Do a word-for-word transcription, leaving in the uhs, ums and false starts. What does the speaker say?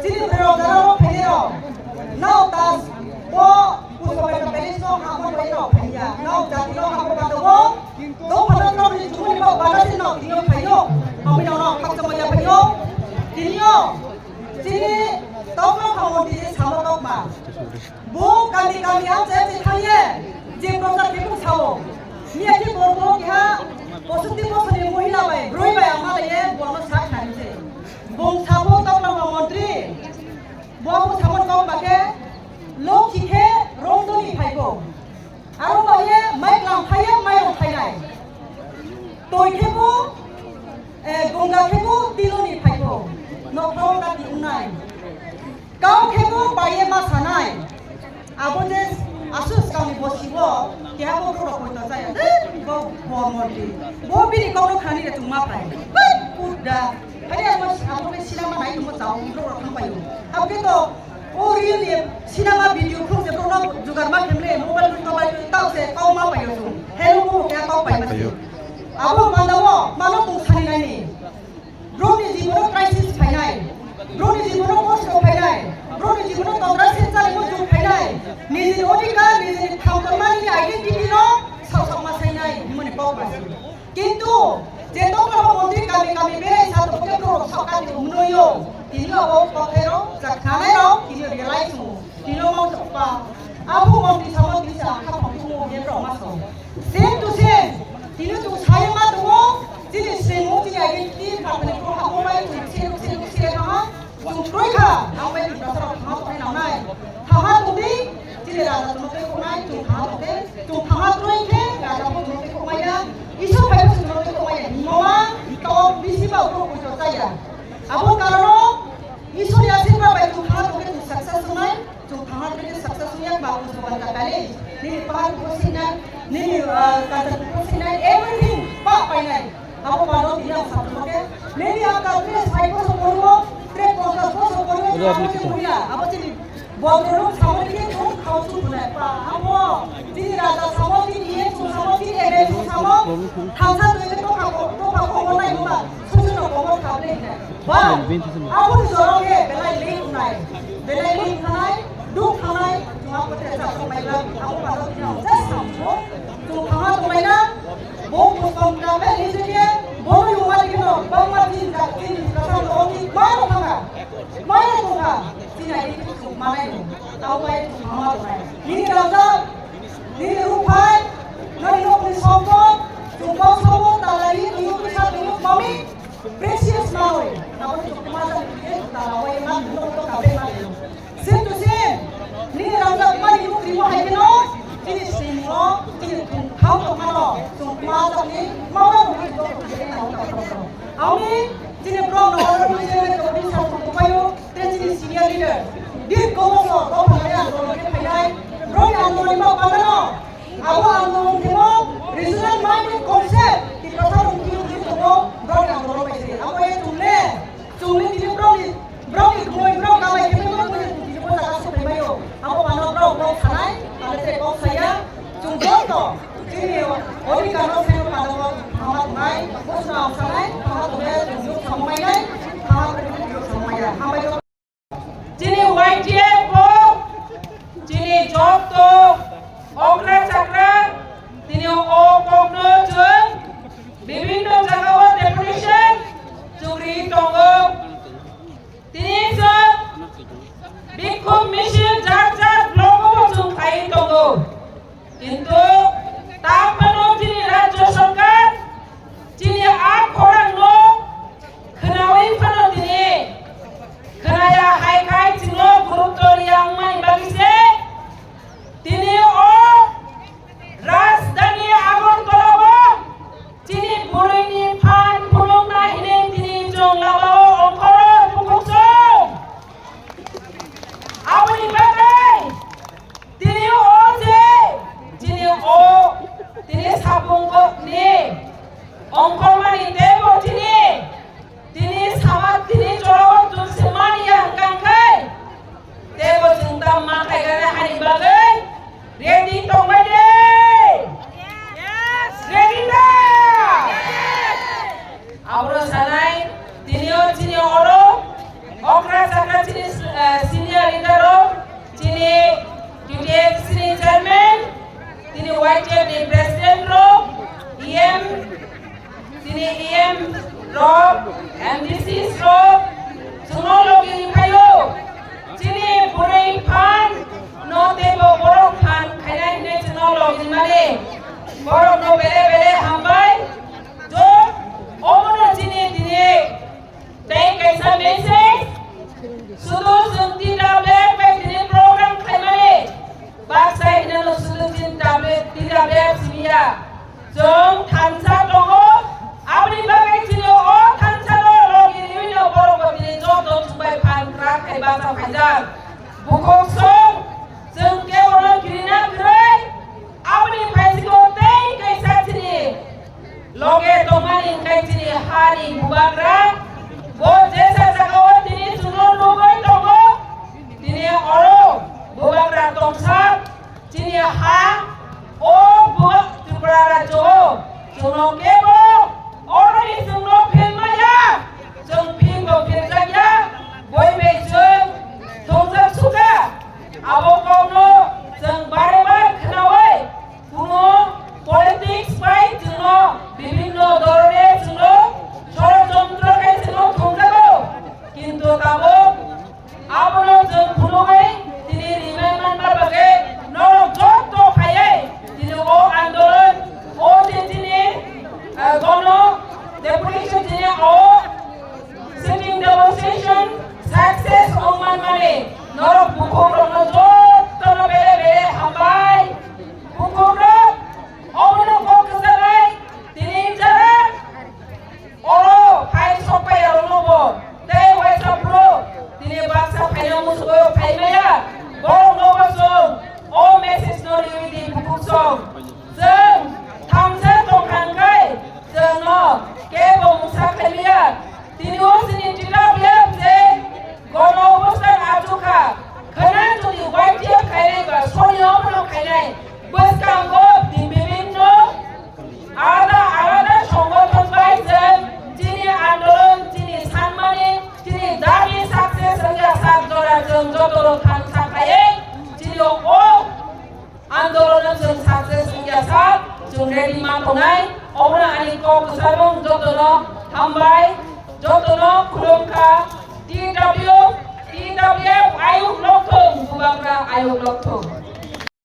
Chini borok jara rok phainai rok. Nao tas bo Pushpabeta Palace no hamo bai rok phaiya. Nao jati no hamo ba dogo. Dopha no no ni chumuni ba bana sin no tini phaiyo. Ami no no khaksa maya phaiyo. Tini o chini tokma khamon tini samo tokma. Bo kami kami hamsa hamsa thangye je prochar bebak sao. Miya khe bo bo keha pochoti bosor ni mohila bai, broi bai ama laiye bo ano sak thani se. Bung sabo tokma montri. Bo bo samon kok ba khe lokhi khe rongdoni phaibo. Aro ba ye mai klam phaiye mai rong phainai. Toi khe bo, eh, gonga khe bo tiloni phaibo. Nokhro ka ti unai. Kau khe bo ba ye ma sanai. Abo je asus kami bo sibo, keha bo borok koi ta jaya. Eh, bo bor montri. Bo bini kok no khani re tong ma phai. Hei, kuda. Hai ang mas abo ke sinama nai tong ta ong borok thang payo. Abo ke to o reel ni sinama video khung je borok no jugar ma khemle mobile to bai ta se kau ma payo. Hello mo ke kau pai ma. Abo manda wo mano tong sani nai ni. Borokni jibono crisis phainai, borokni jibono kosto phainai, borokni jibono todra se chali mujung phainai, nijini odhikar, nijini thangtonmani identity no sausakma sainai hwnmani kok basi. Kintu je tokma montri kami kami berai sa tongkhe borok sakani umnoyo, tini abo kokthairok, jaknanairok tini realize wngo. Tino mangsa pa. Abo mangsa samo tisa kha pang tumo ye pro maso. Same to same. Tino tu saya ma tumo. Tini same mo tini identity patani pro ha mo mai tu same same same ha. Tung troi kha. Ang mai tu rasa ha to nai nai. Ha ha tu di. Tini raja tumo pe ko nai tu ha to te. Tu ha ha troi ke raja ko tumo pe ko mai ya. Iso pai ko tumo pe ko mai ya. Mama to bisi ba ko ko to saya. Abo karano Isor ya sing ba bai tu ha to ke tu success nai. Chwng thangna twi success wngya ba, Pushpabeta Palace, nini pahar bo sinai, nini, ah, culture bo sinai, everything ba painai. Abo pano tini ang sakno ke, maybe ang ka three five bosor poribo, three ponchash bosor poribo, abo chini botrok samani ke chwng khao chwng bunai pa, abo chini raja samo, chini E M chwng samo, chini M L A chwng samo, thamsa twi ke tokha ko, tokha ko nai ma. Susu no komo kable hinai. Ba, abo ni jorong ye belai link nai. Belai link thanai, duk thanai, chuma kote sa chumai ba, abo pano tino just samso. Tu khama tumai na, bo Pushpabeta Palace ni je, bo no yuma ni kino, ba ma tin ja, tin kasa lo ni, ma no thanga. Ma no thanga. Tinai ni tu manai no. Tau bai tu khama tumai. Ni raja Nini ruphai, nini nokni songkok, chwng kok sobo, talai, tuyuk, kisa, tuyuk, mami, precious manwi. Abo chwng kma jani khe talawai ma, nok to kabe ma. Same to same. Nini rangjakmani nuk rimo hai kheno, chini simo, chini thung khao tongmano, chwng kma jani, mama nuk rimo hai kheno. Ami, chini bro no, chini sa chwng payo, Tei chini senior leader, Deep Commerce o, o phainai ang borok khe phainai, borokni ang borokni ma panda no. Abo ang borok khe mo regional minded concept, Tiprasa rok khe khe tongo, borokni ang borok bai se. Abo e chungle, chungle tini borokni, borokni kmoi borok kamai khe borok khe tini bo jaga se phaimaio. Abo pano borok kok sanai, abo tei kok saya, chwng joto. Chini odhikar no seno padongo thangma tongnai, bosno ang sanai, thangma tongnai, chwng samung mainai, thangma tongnai, chwng samung maiya. Hambai. Chini Y T F o, chini joto okra chakra, tini o kokno chwng bibhinno jagao deputation chwng ri tongo. Tini chwng bikhuk misil jat jat block o chwng khai tongo. Kintu, taphano chini Rajya Sarkar, chini a khorangno khwnawi phano tini khwnaya hai khai chwngno gurutto riyangmani bagwi se tini o Rajdhani Agartala o chini bwrwini phan phunukna hinwi tini chwng lamao ongkhoro bukhukchung. Aboni Tabuk abono chwng phunugwi tini rimai manma bagwi norok joto phaiwi tini o andolon, o je tini, eh, gono deputation tini o sitting demonstration success wng manmani norok bukhukrokno jotono bere bere hambai. Bukhukrok obono kok kwcharnai tini jara oro phai sok pai aro nobo tei waisa phuru tini baksa phaina musugo phai maya. Borok nobo chwng o message no riwi di bukhuk song. Chwng thamsa tongkha hwnkhe chwngno kebo mungsa khaimaya. Tini o chini T W F je gono obostan achukha. Khwnang jodi Y T F khainai ba soni obono khainai. Bwskango bibinno alada alada songothon bai chwng chini andolon, chini sanmani, chini dabi success wngya sak jora chwng jotono thansa khaiwi chini o andolon no chwng success wngya sak chwng ready ma tongnai. Obono ani kok kwcharo jotono hambai, jotono khulumkha. T W, T W F ayuk lokthung, Bubagra ayuk lokthung.